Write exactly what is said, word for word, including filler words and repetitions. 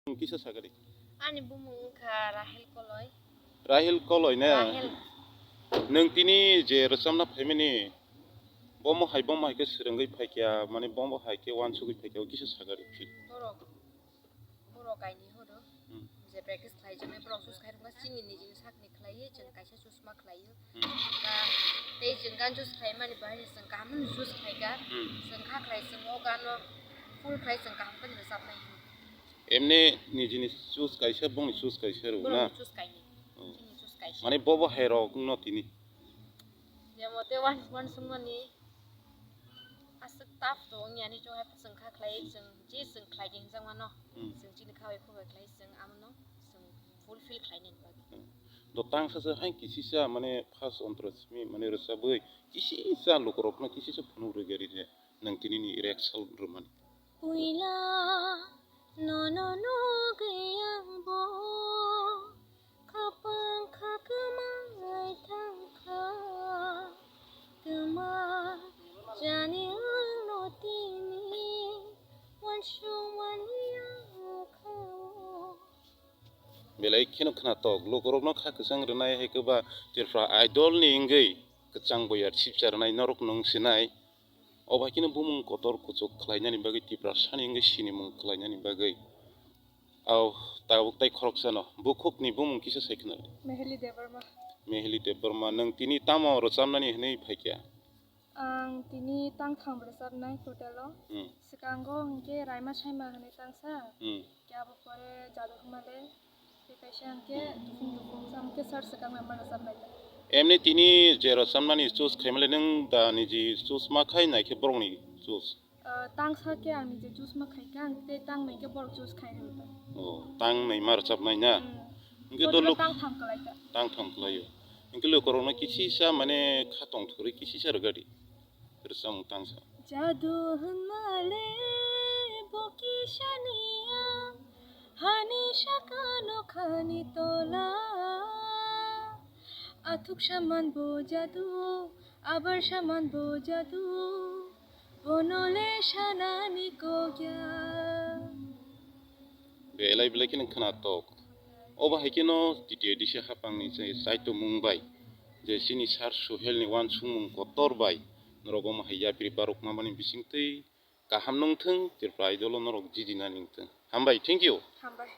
Bumung kisa sagari. Ani bumung wngkha Rahel Koloi. Rahel Koloi ne? Rahel. Nwng tini je rwchabna phaimani, bomo hai, bomo hai khe swrwngwi phaikha, mane bomo hai khe uansugwi phaikha, o kisa sagari phil. Borok, borok kainwi horo. Hmm. Je practice khlaijaknai borok choose khai rwkha, chini nijini sakni khlaiwi chwng kaisa choose ma khlaio. Hmm. Ba tei chwng gan choose khlaimani bahai chwng kaham choose khlaikha. Hmm. Chwng kha khlai chwng o gano full khlai chwng kaham khe rwchabnai. Emni nijini choose kaisa, bongni choose kaisa rw na? Borokni choose kainwi. Hmm. Chini choose kaisa. Mane bobo hai rok no tini. Jemo te wan, wan sungmani aswk tough to wngya ni chwng hai chwng kha khlai chwng je chwng khlai di hinjak mano. Hmm. Chwng chini kha bai khuk bai khlai chwng amo no chwng fulfill khlai nani bagwi. Hmm. Do tang sa sa hai kisisa mane first ontrasmi mane rwchabwi kisisa lukurokno kisisa phunuk rwgari je nwng tini ni reaction rwmani. Puila nono nugwi ang bo khapang kha kwmai thangkha. Kwma jani ang no tini uansukmani ang kha o. Belai kheno khwnatok, lukurokno kha kwchang rwnai hai khe ba Tripura Idol ni wngwi kwchang boyar sipcha rwnai norok nwng sinai. O bai kheno bumung kotor kuchuk khlainani bagwi Tiprasani wngwi sinimung khlainani bagwi. Au, tabuk tai khoroksano bukhukni bumung kisa sai khna. Meheli Debbarma. Meheli Debbarma, nwng tini tamo rwchabnani hwnwi phaikha? Ang tini tangtham rwchabnai total o. Hmm. Swkango hwnkhe Raima Saima hwnwi tangsa. Hmm. Khe abo pore Jadu Humale. Tei kaisa hwnkhe Dukung Dukung, hwnkhe sir swkang member rwchabnai ta. Emni tini je rwchabnani choose khaimale nwng da niji choose ma khai naikhe borokni choose? Ah, tangsa khe ang niji choose ma khaikha, ang tei tangnwi khe borok choose khai rwkha. Oh, tangnwi ma rwchabnai na? Hmm. Hwnkhe to luk tangtham kwlaikha. Tangtham kwlaio. Hwnkhe lukurokno kisisa mane kha tongthorwi kisisa rwgadi. Rwchapmung tangsa. Jadu hwnmale bo kisani ang, hani saka nokhani tola. Athuk saman bo jadu, abar saman bo jadu, bonole sanani kokya. Belai belai kheno khwnatok. Obo hai kheno T T A D C hapangni je saitomung bai, je chini sir Suhelni uansukmung kotor bai, norok omo hai yapri barok mamani bisingtwi kaham nungthung, Tripura Idol-o norok jidinani wngthung. Hambai, thank you. Hambai.